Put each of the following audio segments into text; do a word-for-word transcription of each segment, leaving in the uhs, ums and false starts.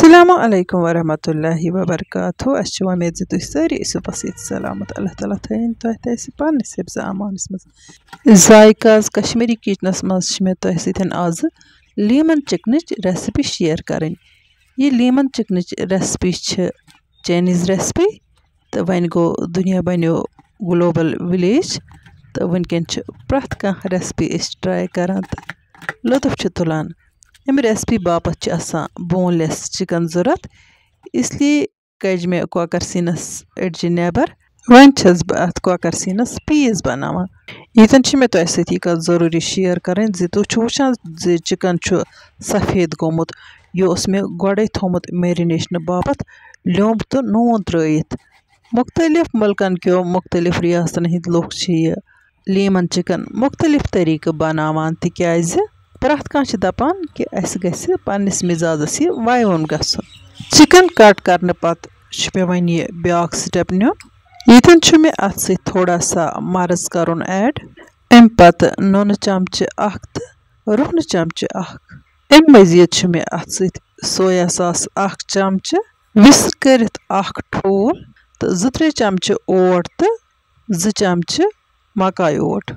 السلام علیکم ورحمۃ اللہ وبرکاتہ۔ اسہِ چھِ وۄمید زِ تُہۍ سٲری ٲسِو پسیت سلامت۔ اللہ تعالیٰ تھٲیِن تۄہہِ تہِ اَسہِ پننِس حفظ امانس منٛز۔ ذائقہٕ آز کشمیٖری کچنس منٛز چھِ مےٚ تۄہہِ سۭتۍ آزٕ لیمن چکنٕچ ریسپی شیئر کرٕنۍ۔ یہِ لیمن چکنٕچ ریسپی چھِ چائنیز ریسپی، تہٕ وۄنۍ گوٚو دُنیا بنیو گلوبل ولیج، تہٕ وٕنکیٚن چھِ پرٛٮ۪تھ کانٛہہ ریسپی أسۍ ٹرائی کران تہٕ لطف چھِ تُلان۔ اَمہِ ریسپی باپتھ چھِ آسان بون لیس چکن ضوٚرتھ، اس لیے کٔج مےٚ کۄکر سیٖنَس أڈجہِ نیبر۔ وۄنۍ چھَس بہٕ اَتھ کۄکر سیٖنَس پیٖس بَناوان۔ ییٚتٮ۪ن چھِ مےٚ تۄہہِ سۭتۍ یہِ کَتھ ضروٗری شیئر کَرٕنۍ زِ تُہۍ چھِو وٕچھان زِ چکن چھُ سفید گوٚمُت۔ یہِ اوس مےٚ گۄڈَے تھوٚومُت میرینیشنہٕ باپتھ لیوٚمب تہٕ نوٗن ترٲیِتھ۔ مُختٔلِف مُلکَن کیو مُختٔلِف ریاستَن ہٕنٛدۍ لُکھ چھِ یہِ لیمن چکن مُختٔلِف طریٖقہٕ بَناوان، تِکیٛازِ پرٛٮ۪تھ کانٛہہ چھِ دَپان کہِ اَسہِ گژھِ پنٛنِس مِزازَس یہِ وَیوُن گژھُن۔ چکن کٹ کرنہٕ پتہٕ چھُ مےٚ وۄنۍ یہِ بیٛاکھ سٹیپ نیُن۔ ییٚتٮ۪ن چھُ مےٚ اَتھ سۭتۍ تھوڑا سا مرٕژ کَرُن ایڈ۔ اَمہِ پتہٕ نُنہٕ چمچہٕ اکھ تہٕ رُہنہٕ چمچہٕ اکھ۔ اَمہِ مٔزیٖد چھُ مےٚ اَتھ سۭتۍ سویا ساس اکھ چمچہٕ، وِسہٕ کٔرِتھ اکھ ٹھوٗل تہٕ زٕ ترٛےٚ چمچہٕ اوٹ تہٕ زٕ چمچہٕ مکاے اوٹ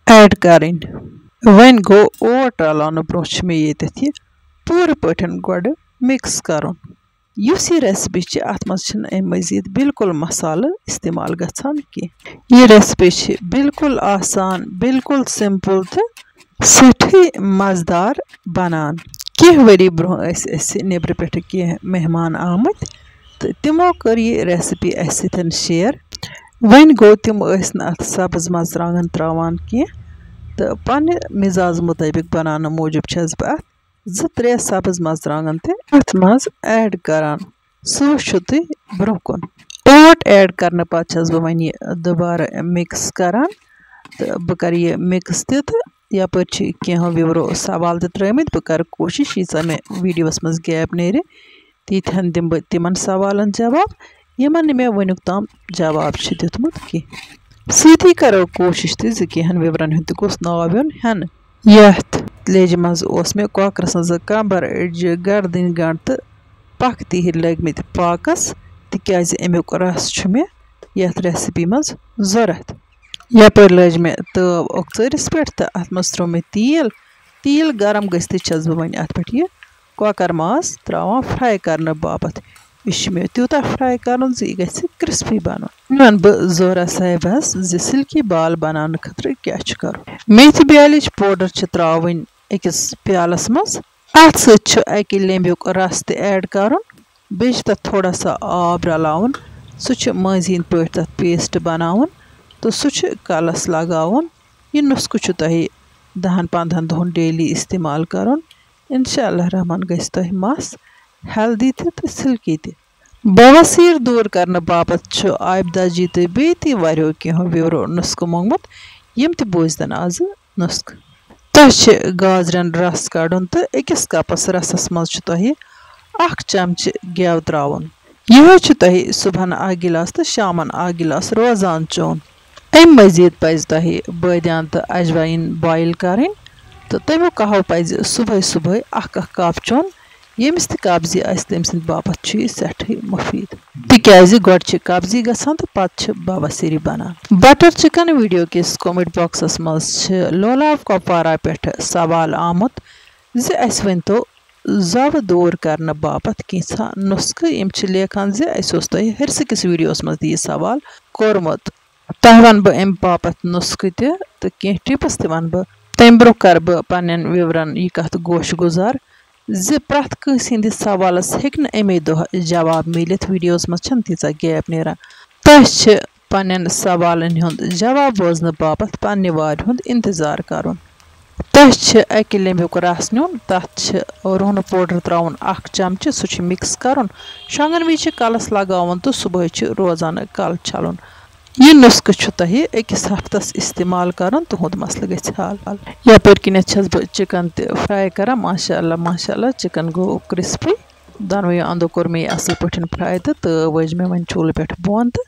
ایڈ کرٕنۍ۔ وۄنۍ گوٚو، اوٹ رلاونہٕ برونٛہہ چھُ مےٚ ییٚتٮ۪تھ یہِ پوٗرٕ پٲٹھۍ گۄڈٕ مِکس کرُن۔ یُس یہِ ریسپی چھِ، اَتھ منٛز چھِنہٕ اَمہِ مٔزیٖد بالکل مسالہٕ استعمال گژھان کینٛہہ۔ یہِ ریسپی چھِ بالکل آسان، بالکل سمپل تہٕ سٮ۪ٹھٕے مزٕدار بنان۔ کینٛہہ ؤری برونٛہہ ٲسۍ اَسہِ نیٚبرٕ پٮ۪ٹھٕ کینٛہہ مہمان آمٕتۍ تہٕ تِمو کٔر یہِ ریسپی اَسہِ سۭتۍ شیئر۔ وۄنۍ گوٚو، تِم ٲسۍ نہٕ اَتھ سبٕز مرژٕوانٛگن ترٛاوان کینٛہہ تہٕ پننہِ مِزاز مُطٲبِق بناونہٕ موٗجوٗب چھَس بہٕ اَتھ زٕ ترٛےٚ سبٕز مرژٕوانٛگن تہِ اَتھ منٛز ایڈ کران۔ سُہ وٕچھِو تُہۍ برونٛہہ کُن۔ اوٹ ایڈ کرنہٕ پتہٕ چھَس بہٕ وۄنۍ یہِ دُبارٕ مِکس کران تہٕ بہٕ کرٕ یہِ مِکس تہِ تہٕ یپٲرۍ چھِ کینٛہو ویورو سوال تہِ ترٲومٕتۍ، بہٕ کرٕ کوٗشِش ییٖژاہ مےٚ ویڈیوَس منٛز گیپ نیرِ، تیٖتہن دِمہٕ بہٕ تِمن سوالن جواب، یِمن نہٕ مےٚ وٕنیُک تام جواب چھُ دیُتمُت کینٛہہ۔ سۭتی کرو کوٗشِش تہِ زِ کینٛہن ویورن ہُنٛد تہِ گوٚژھ ناو یُن ہٮ۪نہٕ۔ یَتھ لیجہِ منٛز اوس مےٚ کۄکرٕ سٕنٛز کمبر أڈجہِ، گردٕنۍ گنٛڈ تہٕ پکھ تیٖرۍ لٲگمٕتۍ پاکس، تِکیازِ اَمیُک رس چھُ مےٚ یَتھ ریسپی منٛز ضوٚرتھ۔ یپٲرۍ لٲج مےٚ تٲو اوٚکژٲرِس پٮ۪ٹھ تہٕ اَتھ منٛز ترٛوو مےٚ تیٖل۔ تیٖل گرم گٔژھتٕے چھَس بہٕ وۄنۍ اَتھ پٮ۪ٹھ یہِ کۄکر ماز ترٛاوان فراے کرنہٕ باپتھ۔ یہِ چھُ مےٚ تیوٗتاہ فراے کرُن زِ یہِ گژھِ کرسپی بَنُن۔ وۄنۍ وَنہٕ بہٕ زورا صاحبَس زِ سِلکی بال بَناونہٕ خٲطرٕ کیٛاہ چھُ کَرُن۔ میتھِ بیالٕچ پوڈر چھِ ترٛاوٕنۍ أکِس پیالَس منٛز۔ اَتھ سۭتۍ چھُ اَکہِ لیٚمبیُک رَس تہِ ایڈ کَرُن۔ بیٚیہِ چھُ تَتھ تھوڑا سا آب رَلاوُن۔ سُہ چھُ مٲنٛزِ ہِنٛدۍ پٲٹھۍ تَتھ پیسٹ بَناوُن تہٕ سُہ چھُ کَلَس لَگاوُن۔ یہِ نُسخہٕ چھُ تۄہہِ دَہَن پنٛدہَن دۄہَن ڈیلی استعمال کَرُن۔ اِنشاء اللہ الرحمن گژھِ تۄہہِ مَس ہیلدی تہِ تہٕ سِلکی تہِ۔ بواسیر دوٗر کرنہٕ باپتھ چھُ عابدہ جی تہٕ بیٚیہِ تہِ واریاہو کینٛہو ویورو نُسخہٕ مونٛگمُت، یِم تہِ بوٗزتن آزٕ نُسخہٕ۔ تۄہہِ چھِ گازرٮ۪ن رس کڑُن تہٕ أکِس کپس رسس منٛز چھُ تۄہہِ اکھ چمچہٕ گٮ۪و ترٛاوُن۔ یِہوٚے چھُ تۄہہِ صُبحن اکھ گِلاس تہٕ شامن اکھ گِلاس روزان چیوٚن۔ اَمہِ مٔزیٖد پَزِ تۄہہِ بٲدیان تہٕ اجوایِن بویِل کَرٕنۍ تہٕ تَمیُک قہوٕ پَزِ صُبحٲے صُبحٲے اَکھ اَکھ کپ چیوٚن۔ ییٚمِس تہِ قبضی آسہِ، تٔمۍ سٕنٛدِ باپتھ چھُ یہِ سٮ۪ٹھٕے مُفیٖد، تِکیٛازِ گۄڈٕ چھِ قبضی گژھان تہٕ پَتہٕ چھِ بواسیٖری بَنان۔ بٹر چکن ویڈیو کِس کومنٹ باکسَس منٛز چھِ لولاب کپوارہ پٮ۪ٹھٕ سوال آمُت زِ اَسہِ ؤنۍتو زَوٕ دوٗر کرنہٕ باپتھ کینٛژھا نُسخہٕ۔ یِم چھِ لیکھان زِ اَسہِ اوس تۄہہِ ہرسہٕ کِس ویڈیوَس منٛز تہِ یہِ سوال کوٚرمُت۔ تۄہہِ وَنہٕ بہٕ اَمہِ باپتھ نُسخہٕ تہِ تہٕ کینٛہہ ٹِپٕس تہِ وَنہٕ بہٕ۔ تَمہِ برٛونٛہہ کَرٕ بہٕ پنٛنٮ۪ن وِورَن یہِ کَتھ گوش گُزار زِ پرٛٮ۪تھ کٲنٛسہِ ہِنٛدِس سوالَس ہیٚکہِ نہٕ اَمے دۄہ جواب میٖلِتھ۔ ویٖڈیوَس منٛز چھَنہٕ تیٖژاہ گیپ نیران۔ تۄہہِ چھِ پنٛنٮ۪ن سوالَن ہُنٛد جواب بوزنہٕ باپتھ پنٛنہِ وارِ ہُنٛد اِنتظار کَرُن۔ تۄہہِ چھِ اَکہِ لیٚمبیُک رَس نیُن، تَتھ چھِ روٚہنہٕ پوڈر ترٛاوُن اَکھ چمچہٕ، سُہ چھُ مِکس کَرُن۔ شۄنٛگَن وِزِ چھِ کَلَس لَگاوُن تہٕ صُبحٲے چھِ روزانہٕ کَل چھَلُن۔ یہِ نُسخہٕ چھُ تۄہہِ أکِس ہفتس استعمال کرُن، تُہُنٛد مسلہٕ گژھِ حل۔ یپٲرۍ کِنیتھ چھَس بہٕ چکن تہِ فراے کران۔ ماشاء اللہ، ماشاء اللہ، چکن گوٚو کرسپی۔ دۄنوٕیو اندو کوٚر مےٚ یہِ اصل پٲٹھۍ فراے تہٕ تٲو وٲج مےٚ وۄنۍ چولہٕ پٮ۪ٹھ بۄن تہٕ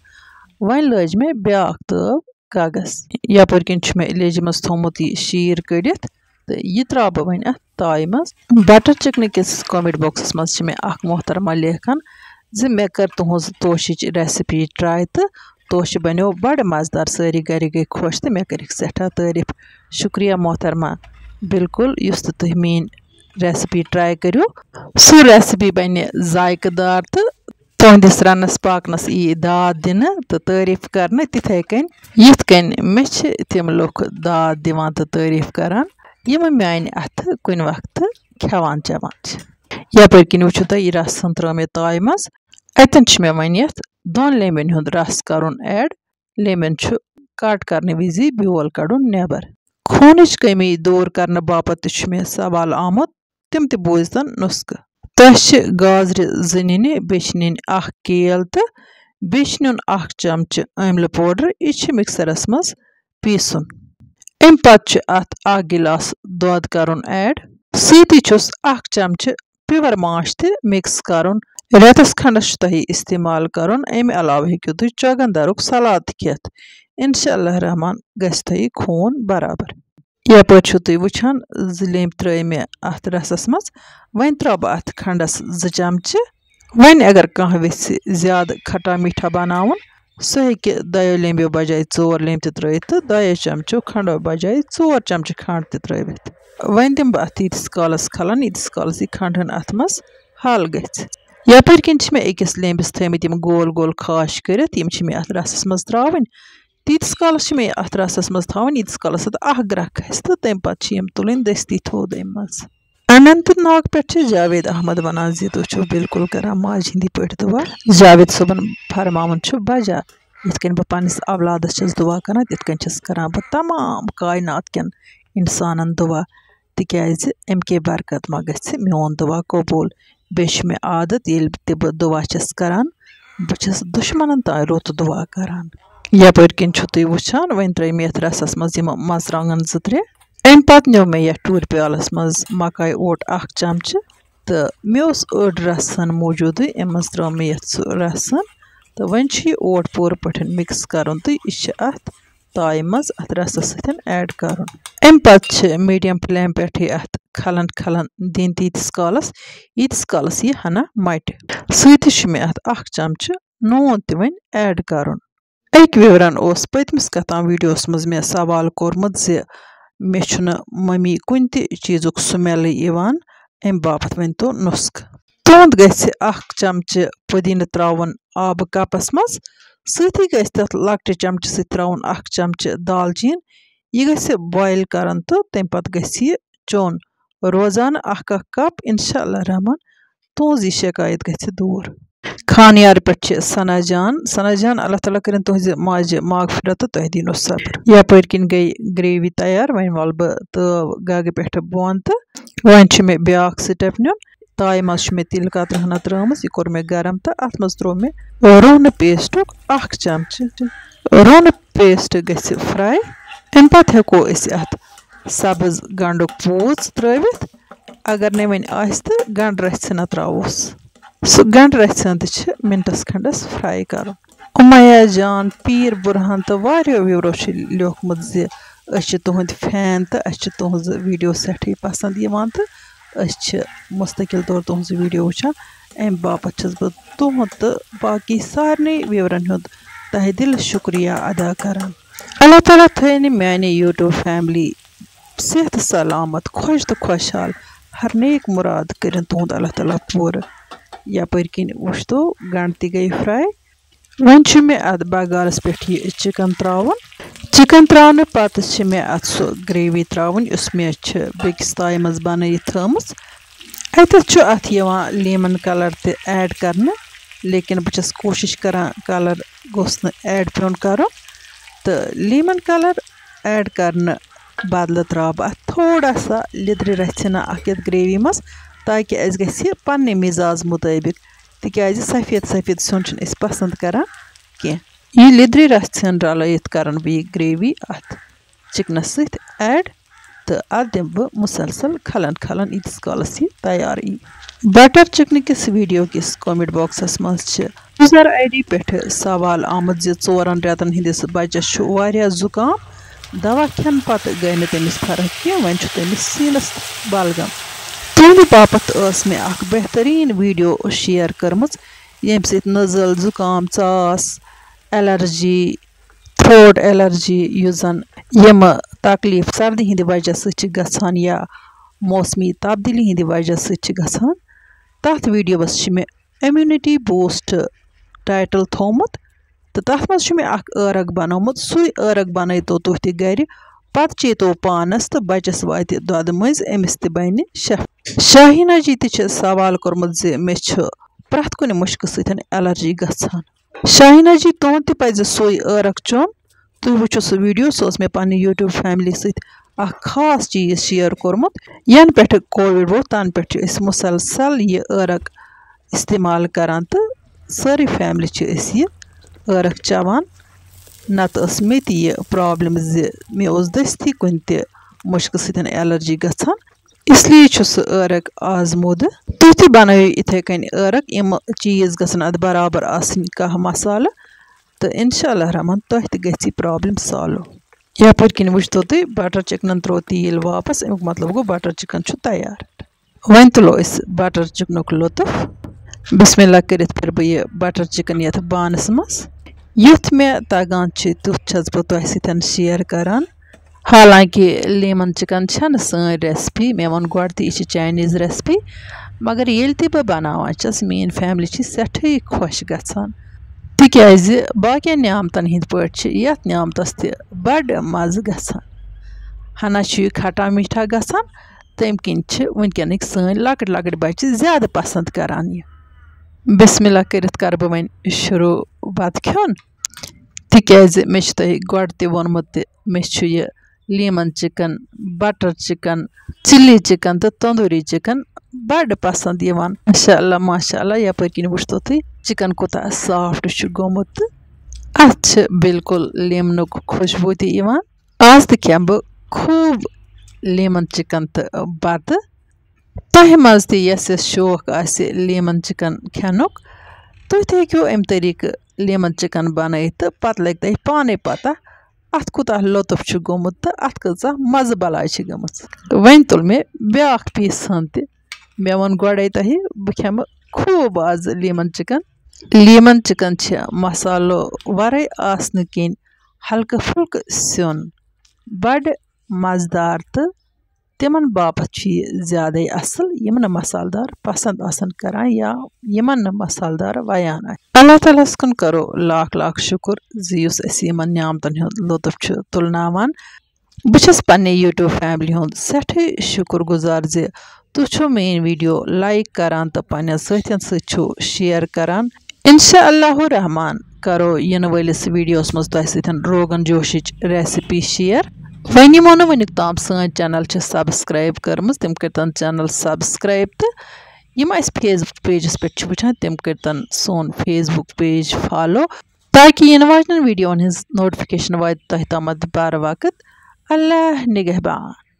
وۄنۍ لٲج مےٚ بیاکھ تٲو گگس۔ یپٲرۍ کِنۍ چھُ مےٚ لیجہِ منٛز تھوٚومُت یہِ شیٖر کٔڑِتھ۔ تہٕ یہِ ترٛاوٕ بہٕ وۄنۍ اَتھ تایہِ منٛز۔ بٹر چکنہٕ کِس کمنٹ باکسَس منٛز چھِ مےٚ اَکھ محترمہ لیکھان زِ مےٚ کٔر تُہٕنٛز توشِچ recipe try تہٕ توشہِ بنیو بڑٕ مزٕدار، سٲری گرِکۍ گٔے خۄش تہٕ مےٚ کٔرِکھ سٮ۪ٹھاہ تعریٖف۔ شُکریہ محترمہ، بالکل یُس تہِ تُہۍ میٛٲنۍ recipe try کٔرِو، سُہ recipe بنہِ ذائقہٕ دار تہٕ تُہنٛدِس رنس پاکنس یی داد دِنہٕ تہٕ تعریٖف کرنہٕ تِتھے کٔنۍ، یِتھ کٔنۍ مےٚ چھِ تِم لُکھ داد دِوان تہٕ تعریٖف کران، یِم میانہِ اتھٕ کُنہِ وقتہٕ کھٮ۪وان چٮ۪وان چھِ۔ یپٲرۍ کِنۍ وٕچھِو تُہۍ، یہِ رسن ترٲو مےٚ تایہِ منٛز۔ اتٮ۪ن چھُ مےٚ وۄنۍ یتھ دۄن لیمبٮ۪ن ہُنٛد رس کرُن add۔ لیمبٮ۪ن چھُ cut کرنہٕ وِزِ بیول کڑُن نٮ۪بر۔ خوٗنٕچ کمی دوٗر کرنہٕ باپتھ تہِ چھُ مےٚ سوال آمُت، تِم تہِ بوٗزتن نُسخہٕ۔ تۄہہِ چھِ گازرِ زٕ نِنہِ، بیٚیہِ چھِ نِنۍ اکھ کیل تہٕ بیٚیہِ چھِ نیُن اکھ چمچہٕ آملہٕ powder۔ یہِ چھِ mixerس منٛز پیٖسُن۔ اَمہِ پتہٕ چھُ اَتھ اکھ گِلاس دۄد کرُن add۔ سۭتی چھُس اکھ چمچہٕ pure ماچھ تہِ mix کرُن۔ رٮ۪تس کھنڈس چھُ تۄہہِ استعمال کرُن۔ اَمہِ علاوٕ ہیٚکِو تُہۍ چۄگن درُک سلاد تہِ کھٮ۪تھ۔ انشاء اللہ الرحمن گژھِ تۄہہِ خوٗن برابر۔ یپٲرۍ چھِو تُہۍ وٕچھان، زٕ لیمبۍ ترٲے مےٚ اَتھ رسس منٛز۔ وۄنۍ ترٛاوٕ بہٕ اَتھ کھنڈس زٕ چمچہٕ۔ وۄنۍ اگر کانٛہہ یژھِ زیادٕ کھٹا میٹھا بناوُن، سُہ ہیٚکہِ دۄیو لیمبیو بجایہِ ژور لیمبۍ تہِ ترٲوِتھ تہٕ دۄیو چمچو کھنڈو بجایہِ ژور چمچہٕ کھنڈ تہِ ترٲوِتھ۔ وۄنۍ دِمہٕ بہٕ اَتھ ییٖتِس کالس کھلن، ییٖتِس کالس یہِ کھنڈ ہن اَتھ منٛز حل گژھِ۔ یپٲرۍ کِنۍ چھِ مےٚ أکِس لیمبِس تھٲومٕتۍ یِم گول گول خاش کٔرِتھ، یِم چھِ مےٚ اَتھ رسس منٛز ترٛاوٕنۍ۔ تیٖتِس کالس چھِ مےٚ یہِ اَتھ رسس منٛز تھاوٕنۍ، ییٖتِس کالس اَتھ اکھ گرٛکھ کھسہِ تہٕ تَمہِ پتہٕ چھِ یِم تُلٕنۍ دٔستی تھوٚد اَمہِ منٛز۔ اننت ناگ پٮ۪ٹھ چھِ جاوید احمد وَنان زِ تُہۍ چھِو بالکل کران ماجہِ ہِنٛدی پٲٹھۍ دُعا۔ جاوید صٲبُن فرماوُن چھُ بجا، یِتھ کٔنۍ بہٕ پننِس اولادس چھَس دُعا کران، تِتھ کٔنۍ چھَس کران بہٕ تمام کاینات کٮ۪ن اِنسانن دُعا، تِکیازِ اَمہِ کے برکت ما گژھِ میون دُعا قبوٗل۔ بیٚیہِ چھُ مےٚ عادت، ییٚلہِ تہِ بہٕ دُعا چھَس کران، بہٕ چھَس دُشمنن تام رُت دُعا کران۔ یپٲرۍ کِنۍ چھِو تُہۍ وٕچھان، وۄنۍ ترٲے مےٚ یَتھ رَسَس منٛز یِم مَرژٕوانٛگَن زٕ ترٛےٚ۔ اَمہِ پَتہٕ نیوٗ مےٚ یَتھ ٹوٗرِ پیالَس منٛز مَکاے اوٹ اَکھ چَمچہٕ تہٕ مےٚ اوس أڑ رَس ہَن موٗجوٗدٕے، اَمہِ منٛز ترٲو مےٚ یَتھ سُہ رَس ہَن۔ تہٕ وۄنۍ چھُ یہِ اوٹ پوٗرٕ پٲٹھۍ mix کَرُن تہٕ یہِ چھِ اَتھ تایہِ منٛز اَتھ رَسَس سۭتۍ add کَرُن۔ اَمہِ پَتہٕ چھِ medium flame پٮ۪ٹھٕے اَتھ کھَلَن کھَلَن دِنۍ تیٖتِس کالَس، ییٖتِس کالَس یہِ ہَنا مَٹہِ۔ سۭتی چھُ مےٚ اَتھ اَکھ چَمچہٕ نوٗن تہِ وۄنۍ add کَرُن۔ أکۍ viewerن اوس پٔتمِس کتھام videoس منٛز مےٚ سوال کوٚرمُت زِ مےٚ چھُنہٕ مٔمی کُنہِ تہِ چیٖزُک smellٕے یِوان، اَمہِ باپتھ ؤنۍ تو نُسخہٕ۔ تُہُنٛد گژھِ اکھ چمچہٕ پُدیٖنہٕ ترٛاوُن آبہٕ کپس منٛز، سۭتی گژھِ تتھ لۄکٹہِ چمچہٕ سۭتۍ ترٛاوُن اکھ چمچہٕ دالچیٖن۔ یہِ گژھِ boil کرُن تہٕ تَمہِ پتہٕ گژھِ یہِ چیوٚن۔ روزانہٕ اکھ اکھ cup، انشاء اللہ الرحمن تُہنٛز یہِ شکایت گژھِ دوٗر۔ خانیار پٮ۪ٹھ چھِ ثنا جان۔ ثنا جان، اللہ تعالیٰ کٔرِن تُہنٛزِ ماجہِ مغفرت تہٕ تۄہہِ دِنو صبر۔ یپٲرۍ کِنۍ گٔے gravy تیار۔ وۄنۍ والہٕ بہٕ تٲو گگہٕ پٮ۪ٹھٕ بۄن تہٕ وۄنۍ چھُ مےٚ بیٛاکھ step نیُن۔ تایہِ منٛز چھُ مےٚ تِلہٕ کترِ ہنا ترٲومٕژ، یہِ کوٚر مےٚ گرم تہٕ اتھ منٛز ترٛوو مےٚ روہنہٕ pasteُک اکھ چمچہٕ۔ روہنہٕ paste گژھِ fry۔ اَمہِ پتہٕ ہٮ۪کو أسۍ اتھ سبٕز گنٛڈُک پوٗژ ترٲوِتھ۔ اگر نے وۄنۍ آسہِ تہٕ گنٛڈٕ رژھِ ہنا ترٛاووس۔ سُہ گنٛڈٕ رژھِ ہنا تہِ چھِ منٹس کھنڈس fry کرُن۔ اُمیا جان، پیٖر برہان تہٕ واریاہو viewerو چھِ لیوٗکھمُت زِ أسۍ چھِ تُہنٛدۍ fan تہٕ اَسہِ چھِ تُہنٛز video سٮ۪ٹھٕے پسنٛد یِوان تہٕ أسۍ چھِ مستقل طور تُہنٛز video وٕچھان۔ اَمہِ باپتھ چھَس بہٕ تُہُنٛد تہٕ باقی سارنٕے viewerن ہُنٛد تہہِ دِلہٕ شُکریہ ادا کران۔ اللہ تعالیٰ تھٲینہِ میانہِ YouTube family صحت سلامت، خۄش تہٕ خۄشحال، ہر نیک مُراد کٔرِن تُہُنٛد اللہ تعالیٰ پوٗرٕ۔ یپٲرۍ کِنۍ وٕچھتو گنٛڈٕ تہِ گٔے fry۔ وۄنۍ چھُ مےٚ اتھ بغارس پٮ۪ٹھ یہِ chicken ترٛاوُن۔ Chicken ترٛاونہٕ پتہٕ چھِ مےٚ اتھ سُہ gravy ترٛاوٕنۍ، یُس مےٚ چھِ بیٚکِس تایہِ منٛز بنٲیِتھ تھٲومٕژ۔ اتٮ۪تھ چھُ اتھ یِوان lemon colour تہِ add کرنہٕ، لیکن بہٕ چھَس کوٗشِش کران colour گوٚژھ نہٕ add پیوٚن کرُن۔ تہٕ lemon colour add کرنہٕ بدلہٕ ترٛاوٕ بہٕ اتھ تھوڑا سا لیٚدرِ رژھِ ہنا اکھ یتھ gravy منٛز، تاکہِ اسہِ گژھِ یہِ پننہِ مزاز مطٲبق، تِکیازِ سفید سفید سیُن چھِنہٕ أسۍ پسند کران کینٛہہ۔ یہِ لیٚدرِ رژھِ ہن رلٲیِتھ کرن بہٕ یہِ gravy اتھ chickenس سۭتۍ add تہٕ اتھ دِمہٕ بہٕ مُسلسل کھلن کھلن، ییٖتِس کالس یہِ تیار یی۔ Butter chicken کِس video کِس comment boxس منٛز چھِ user ID پٮ۪ٹھٕ سوال آمُت زِ ژورن رٮ۪تن ہٕنٛدِس بچس چھُ واریاہ زُکام، دوا کھٮ۪نہٕ پتہٕ گٔے نہٕ تٔمِس فرق کینٛہہ، وۄنۍ چھُ تٔمِس سیٖنَس بلغم۔ تُہنٛدِ باپتھ ٲس مےٚ اکھ بہتریٖن ویٖڈیو شیئر کٔرمٕژ، ییٚمہِ سۭتۍ نٔزٕل، زُکام، ژاس، الرجی، تھرٛوٹ الرجی، یُس زن یِم تکلیف سردی ہٕنٛدِ وجہ سۭتۍ چھِ گژھان یا موسمی تبدیلی ہٕنٛدِ وجہ سۭتۍ چھِ گژھان، تتھ ویٖڈیوَس چھِ مےٚ امیونٹی بوسٹ ٹائٹل تھوومُت۔ تہٕ تَتھ منٛز چھُ مےٚ اَکھ عٲرَق بَنومُت، سُے عٲرَق بَنٲیتو تُہۍ تہِ گَرِ۔ پَتہٕ چیٚتو پانَس تہٕ بَچَس واتہِ دۄدٕ مٔنٛزۍ، أمِس تہِ بَنہِ شفا۔ شاہیٖنا جی تہِ چھِ سوال کوٚرمُت زِ مےٚ چھُ پرٛٮ۪تھ کُنہِ مُشکہٕ سۭتۍ الرجی گژھان۔ شاہیٖنا جی، تُہُنٛد تہِ پَزِ سُے عٲرَق چیوٚن۔ تُہۍ وٕچھِو سُہ ویٖڈیو، سُہ اوس مےٚ پنٛنہِ YouTube فیملی سۭتۍ اَکھ خاص چیٖز شیئر کوٚرمُت۔ یَنہٕ پٮ۪ٹھٕ کووِڈ ووت، تَنہٕ پٮ۪ٹھ چھِ أسۍ مُسلسل یہِ عٲرَق استعمال کران تہٕ سٲرٕے فیملی چھِ أسۍ یہِ عٲرَق چٮ۪وان۔ نَتہٕ ٲس مےٚ تہِ یہِ پرابلم زِ مےٚ اوس دٔستی کُنہِ تہِ مُشکہٕ سۭتۍ الرجی گژھان، اس لیے چھُ سُہ عٲرَق آزمودٕ۔ تُہۍ تہِ بنٲیِو یِتھَے کٔنۍ عٲرَق، یِم چیٖز گژھن اَتھ برابر آسٕنۍ، کانٛہہ مسالہٕ، تہٕ انشاء اللہ رحمان تۄہہِ تہِ گژھِ یہِ پرابلم سالو۔ یپٲرۍ کِنۍ وٕچھتو تُہۍ، بٹر چکنن تروو تیٖل واپس، امیُک مطلب گوٚو بٹر چکن چھُ تیار۔ وۄنۍ تُلو أسۍ بٹر چکنُک لطف۔ بسم اللہ کٔرِتھ پھِرٕ بہٕ یہِ بٹر چکن یتھ بانس منٛز۔ یُتھ مےٚ تگان چھُ، تیُتھ چھَس بہٕ تۄہہِ سۭتۍ شیئر کران۔ حالانکہ لیمن چکن چھَنہٕ سٲنۍ ریسپی، مےٚ ووٚن گۄڈٕ تہِ، یہِ چھِ چاینیز ریسپی، مگر ییٚلہِ تہِ بہٕ بناوان چھَس، میٛٲنۍ فیملی چھِ سٮ۪ٹھٕے خۄش گژھان، تِکیٛازِ باقین نعمتن ہٕنٛدۍ پٲٹھۍ چھِ یتھ نعمتس تہِ بڑٕ مزٕ گژھان۔ ہنا چھُ یہِ کھٹا میٹھا گژھان، تَمہِ کِنۍ چھِ وٕنکیٚنٕکۍ سٲنۍ لۄکٕٹۍ لۄکٕٹۍ بچہِ زیادٕ پسند کران یہِ۔ بسم اللہ کٔرِتھ کرٕ بہٕ وۄنۍ شروع بتہٕ کھیوٚن، تِکیٛازِ مےٚ چھُ تۄہہِ گۄڈٕ تہِ ووٚنمُت تہِ، مےٚ چھُ یہِ lemon chicken, butter chicken, chilli chicken تہٕ تندوری چکن بڑٕ پسند یِوان۔ ماشاء اللہ، ماشاء اللہ، یپٲرۍ کِنۍ وٕچھتو تُہۍ چکن کوٗتاہ سافٹ چھُ گوٚمُت تہٕ اتھ چھِ بالکل لیمنُک خوشبو تہِ یِوان۔ آز تہِ کھٮ۪مہٕ بہٕ خوٗب لیمن چکن تہٕ بتہٕ۔ تۄہہِ منٛز تہِ یَس یَس شوق آسہِ لیمن چکن کھٮ۪نُک، تُہۍ تہِ ہیٚکِو اَمہِ طریٖقہٕ لیمن چکن بنٲیِتھ تہٕ پتہٕ لگہِ تۄہہِ پانے پتہ اتھ کوٗتاہ لطف چھُ گوٚمُت تہٕ اتھ کۭژاہ مزٕ بلاے چھِ گٔمٕژ۔ وۄنۍ تُل مےٚ بیٛاکھ پیٖس ہن تہِ۔ مےٚ ووٚن گۄڈے تۄہہِ، بہٕ کھٮ۪مہٕ خوٗب آز لیمن چکن۔ لیمن چکن چھِ مسالو ورٲے آسنہٕ کِنۍ ہلکہٕ پھُلکہٕ سیُن، بڑٕ مزٕدار، تہٕ تِمن باپتھ چھُ یہِ زیادَے اصل، یِم نہٕ مسالہٕ دار پسند آسن کران یا یِمن نہٕ مسالہٕ دار ویان آسہِ۔ اللہ تعالیٰ ہس کُن کرو لاکھ لاکھ شُکر زِ یُس اَسہِ یِمن نعمتن ہُنٛد لطف چھُ تُلناوان۔ بہٕ چھَس پننہِ YouTube فیملی ہُنٛد سٮ۪ٹھٕے شُکر گُزار زِ تُہۍ چھِو میٲنۍ ویڈیو لائک کران تہٕ پننٮ۪ن سٲتھٮ۪ن سۭتۍ چھِو شیئر کران۔ انشاء اللہ الرحمن کرو یِنہٕ وٲلِس ویڈیوس منٛز تۄہہِ سۭتۍ روغن جوشٕچ ریسپی شیئر۔ وۄنۍ یِمو نہٕ وٕنیُک تام سٲنۍ چینل چھِ سبسکرائب کٔرمٕژ، تِم کٔرتن چینل سبسکرائب تہٕ یِم اَسہِ Facebook پیجس پٮ۪ٹھ چھِ وٕچھان، تِم کٔرتن سون Facebook پیج فالو، تاکہِ یِنہٕ واجنٮ۪ن ویڈیون ہٕنٛز نوٹیفکیشن واتہِ تۄہہِ تامتھ بر وقت۔ اللہ نگہبان۔